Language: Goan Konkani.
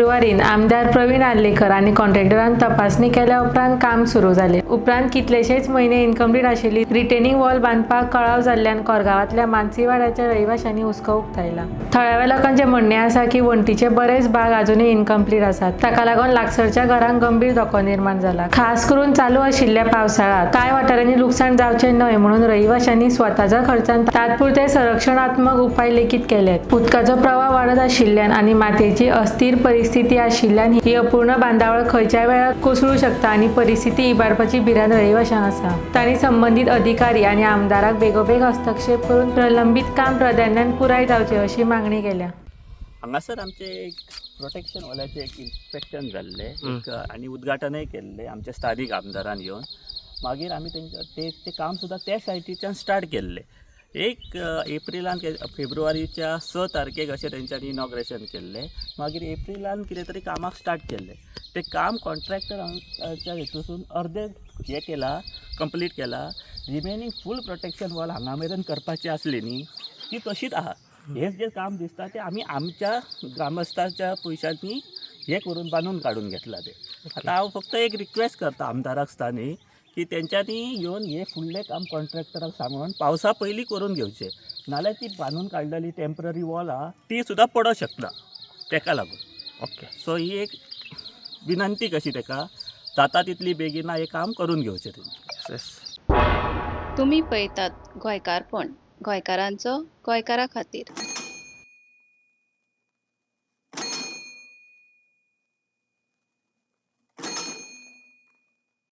फेब्रुवारीन आमदार प्रवीण आर्लेकर आनी कॉन्ट्रॅक्टरान तपासणी केल्या उपरांत काम सुरू जालें. उपरांत कितलेशेच म्हयने इनकम्प्लीट आशिल्ली रिटेनिंग वॉल बांदपाक कळाव जाल्ल्यान कोरगांवांतल्या मानसीवाड्याच्या रहिवाशांनी हुस्को उक्तायला. थळाव्या लोकांचें म्हणणें आसा की वण्टीचे बरेच भाग अजुनूय इनकम्प्लीट आसात. ताका लागून लागसरच्या घरांक गंभीर धोको निर्माण जाला. खास करून चालू आशिल्ल्या पावसाळ्यांत कांय वाठारांनी लुकसाण जावचें न्हय म्हणून रहिवाशांनी स्वताच्या खर्चान तात्पुरते संरक्षणात्मक उपाय लेगीत केल्यात. उदकाचो प्रवाह वाडत आशिल्ल्यान आनी मातयेची अस्थिर परिस्थिती आशिल्ल्यान ही अपूर्ण बांदावळ खंयच्याय वेळार कोसळूं शकता आनी परिस्थिती इबाडपाची भिरांत रहिवाशांक आसा. तांणी संबंदीत अधिकारी आनी आमदाराक बेगोबेग हस्तक्षेप करून प्रलंबीत काम प्राधान्यान पुराय जावचें अशी मागणी केल्या. हांगासर आमचें एक प्रोटेक्शन वॉलाचें एक इन्स्पेक्शन जाल्लें एक आनी उद्घाटनय केल्लें आमच्या स्थानीक आमदारान येवन. मागीर आमी तेंच्या ते तें काम सुद्दां त्या सायटीच्यान स्टार्ट केल्लें. एक एप्रिलान फेब्रुवारीच्या 6 तारखेक अशें तेंच्यांनी इनॉग्रेशन केल्लें. मागीर एप्रिलान कितें तरी कामाक स्टार्ट केल्लें. तें काम कॉन्ट्रॅक्टराच्या हेतूसून अर्दें हें केलां, कंप्लीट केलां. रिमेनींग फूल प्रोटेक्शन वॉल हांगा मेरेन करपाची आसली न्ही, ती तशीच आहा. हें जें काम दिसता तें आमी आमच्या ग्रामस्थाच्या पयशांनी हें करून बांदून काडून घेतलां तें. आतां हांव फक्त एक रिक्वेस्ट करता आमदाराक स्थानीक की तेंच्यांनी येवन हें फुडलें काम कॉन्ट्रॅक्टराक सांगून पावसा पयलीं करून घेवचें, नाल्यार ती बांदून काडलेली टेंपररी वॉल आहा ती सुद्दां पडोंक शकता तेका लागून. सो ही एक विनंती कशी तेका जाता तितली बेगीन हें काम करून घेवचें तेणी. तुमी पळयतात गोंयकारपण, गोंयकारांचो गोंयकारा खातीर.